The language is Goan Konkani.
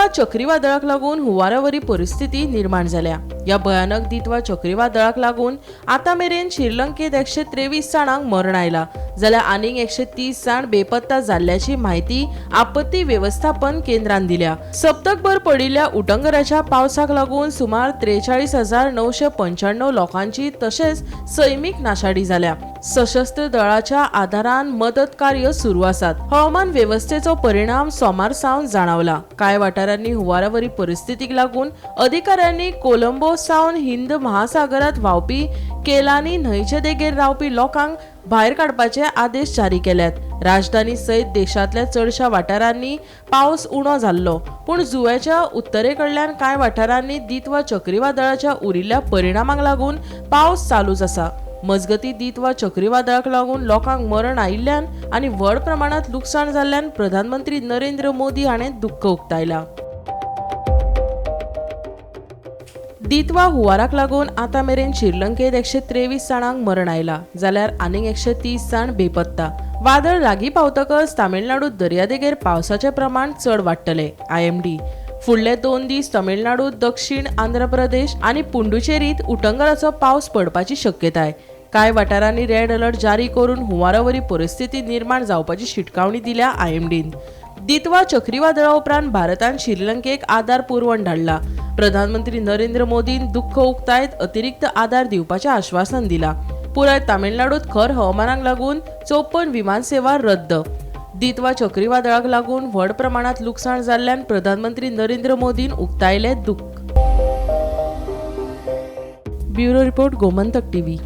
दित्वा चक्रीवादळाक लागून हुंवारावरी परिस्थिती निर्माण जाल्या. ह्या भयानक दित्वा चक्रीवादळाक लागून आतां मेरेन श्रीलंकेत 123 जाणांक मरण आयला, जाल्यार आनीक 130 जाण बेपत्ता जाल्ल्याची म्हायती आपत्ती वेवस्थापन केंद्रान दिल्या. सप्तकभर पडिल्ल्या उटंगराच्या पावसाक लागून सुमार 43,995 लोकांची तशेंच सैमीक नाशाडी जाल्या. सशस्त्र दळाच्या आदारान मदत कार्य सुरू आसात. हवामान वेवस्थेचो परिणाम सोमार सावन जाणवला. कांय वाठारांनी हुंवारावरी परिस्थितीक लागून अधिकाऱ्यांनी कोलंबो सावन हिंद महासागरात व्हांवपी केलानी न्हंयचे देगेर रावपी लोकांक भायर काडपाचे आदेश जारी केल्यात. राजधानी सयत देशांतल्या चडशा वाठारांनी पावस उणो जाल्लो, पूण जुंव्याच्या उत्तरेकडल्यान कांय वाठारांनी दित्वा चक्रीवादळाच्या उरिल्ल्या परिणामाक लागून पावस चालूच आसा. मजगती दित्वा चक्रीवादळाक लागून लोकांक मरण आयिल्ल्यान आनी व्हड प्रमाणांत लुकसाण जाल्ल्यान प्रधानमंत्री नरेंद्र मोदी हाणें दुख्ख उक्तायलां. दित्वा हुंवाराक लागून आतां मेरेन श्रीलंकेत 123 जाणांक मरण आयलां, जाल्यार आनीक 130 जाण बेपत्ता. वादळ लागीं पावतकच तामिळनाडूत दर्यादेगेर पावसाचें प्रमाण चड वाडटलें. IMD फुडले 2 दीस तमिळनाडू, दक्षिण आंध्र प्रदेश आनी पुडुचेरीत उटंगराचो पावस पडपाची शक्यताय. कांय वाठारांनी रेड अलर्ट जारी करून हुंवारावरी परिस्थिती निर्माण जावपाची शिटकावणी दिल्या IMDन. दित्वा चक्रीवादळा उपरांत भारतान श्रीलंकेक आदार पुरवण धाडला. प्रधानमंत्री नरेंद्र मोदीन दुख्ख उक्तायत अतिरिक्त आदार दिवपाचें आश्वासन दिलां. पुराय तामिळनाडूत खर हवामानाक लागून 54 विमानसेवा रद्द. दित्वा चक्रीवादळाक लागून व्हड प्रमाणात लुकसाण जाल्ल्यान प्रधानमंत्री नरेंद्र मोदीन उक्तायलें दुख्ख. Bureau report, Gomantak TV.